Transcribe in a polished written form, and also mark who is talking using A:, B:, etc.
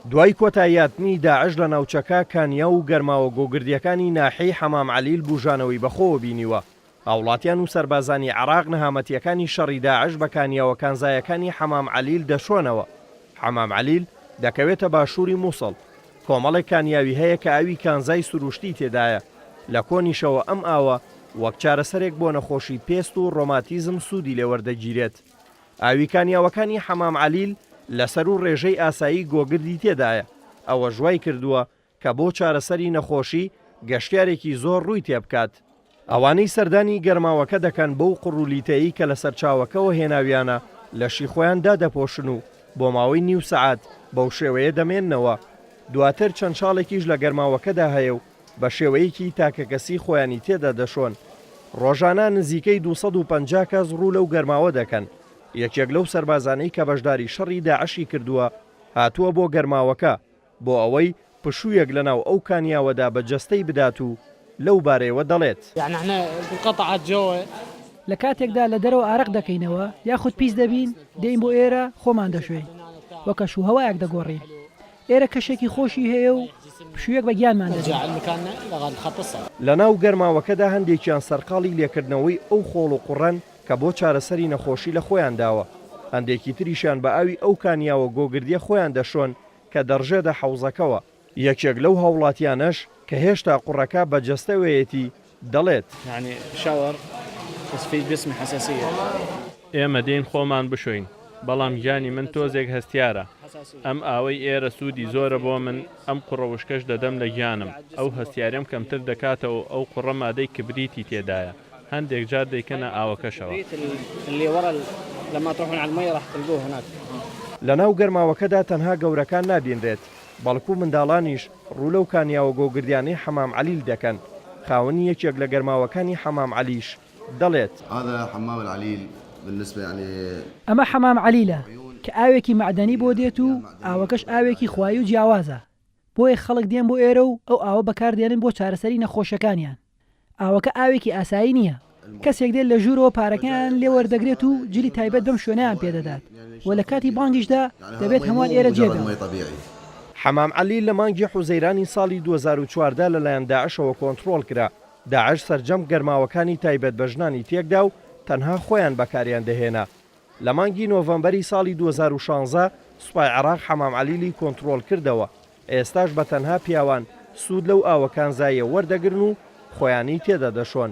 A: دوای کۆتاییهاتنی داعش لە ناوچەکە، کانیاو و گەرماوە گۆگردییەکانی ناحیەی حەمام عەلیل بوژانەوەی بەخۆوە بینیوە. هاوڵاتیان و سەربازانی عێراق نەهامەتییەکانی شەڕی داعش بە کانیاوە کانزایەکانی حەمام عەلیل دەشۆنەوە. حەمام عەلیل دەکەوێتە باشووری موسڵ. کۆمەڵێک کانیاوی هەیە کە ئاوی کانزای سروشتی تێدایە، لە کۆنیشەوە ئەم ئاوە وەک چارەسەرێک بۆ نەخۆشی پێست و ڕۆماتیزم سوودی لێ وەردەگیرێت. ئاوی کانیاوەکانی حەمام عەلیل لە سەروو ڕێژەی ئاسایی گۆگردی تێدایە، ئەوەش وای کردووە کە بۆ چارەسەری نەخۆشی گەشتیارێکی زۆر ڕووی تێبکات. ئەوانەی سەردانی گەرماوەکە دەکەن بەو قوڕ و لیتەی کە لە سەرچاوەکەوە هێناویانە لەشی خۆیان دادەپۆشن و بۆ ماوەی نیو سەعات بەو شێوەیە دەمێننەوە، دواتر چەند شاڵێکیش لە گەرماوەکەدا هەیە و بە شێوەیەکی تاکەکەسی خۆیانی تێدا دەشۆن. ڕۆژانە نزیکەی 250 کەس ڕوو لەو گەرماوە دەکەن. یەکێک لەو سەربازانەی کە بەشداری شەڕی داعشی کردووە هاتووە بۆ گەرماوەکە بۆ ئەوەی پشوویەک لەناو ئەو کانیاوەدا بە جەستەی بدات و لەو بارەیەوە دەڵێت.
B: لە کاتێکدا لە دەرەوە ئارەق دەکەینەوە یاخود پیس دەبین، دێین بۆ ئێرە خۆمان دەشۆین و کەش و هەوایەک دەگۆڕین. ئێرە کەشێکی خۆشی هەیە و پشوویەک بە گیانمان دەدەین.
A: لەناو گەرماوەکەدا هەندێکیان سەرقاڵی لێکردنەوەی ئەو خۆڵ و قوڕەن کە بۆ چارەسەری نەخۆشی لە خۆیان داوە، هەندێکی تریشیان بە ئاوی ئەو کانیاوە گۆگردیە خۆیان دەشۆن کە دەڕژێتە حەوزەکەوە. یەکێک لەو هاوڵاتیانەش کە هێشتا قوڕەکە بە جەستەوەیەتی دەڵێت.
C: ئێمە دێین خۆمان بشۆین، بەڵام گیانی من تۆزێک هەستیارە، ئەم ئاوەی ئێرە سوودی زۆرە بۆ من، ئەم قوڕە وشکەش دەدەم لە گیانم، ئەو هەستیاریەم کەمتر دەکاتەوە و ئەو قوڕە مادەی کبریتی تێدایە، هەندێک جار دەیکەنە ئاوەکەشەوە.
A: لەناو گەرماوەکەدا تەنها گەورەکان نابینرێت، بەڵکو منداڵانیش ڕوو لەو کانیاوە گۆگردیانەی حەمام عەلیل دەکەن، خاوەنی یەکێک لە گەرماوەکانی حەمام عەلیش دەڵێت.
B: ئەمە حەمام عەلیلە کە ئاوێکی مەعدەنی بۆ دێت و ئاوەکەش ئاوێکی خوایی و جیاوازە، بۆیە خەڵک دێن بۆ ئێرە و ئەو ئاوە بەکاردێنن بۆ چارەسەری نەخۆشیەکانیان. ئاوەکە ئاوێکی ئاسایی نییە، کەسێک دێت لە ژوورەوە پارەکەیان لێ وەردەگرێت و جلی تایبەت بەم شوێنەیان پێ دەدات و لە کاتی بانگیشدا دەبێت هەمووان ئێرە جێ بێڵن.
A: حەمام عەلی لە مانگی حوزەیرانی ساڵی 2014 لەلایەن داعشەوە کۆنتڕۆڵ کرا، داعش سەرجەم گەرماوەکانی تایبەت بە ژنانی تێکدا و تەنها خۆیان بەکاریان دەهێنا. لە مانگی نۆڤەمبەری ساڵی 2016 سوپای عێراق حەمام عەلیلی کۆنتڕۆڵ کردەوە، ئێستاش بە تەنها پیاوان سوود لەو ئاوە کانزاییە وەردەگرن و خۆیانی تێدا دەشۆن.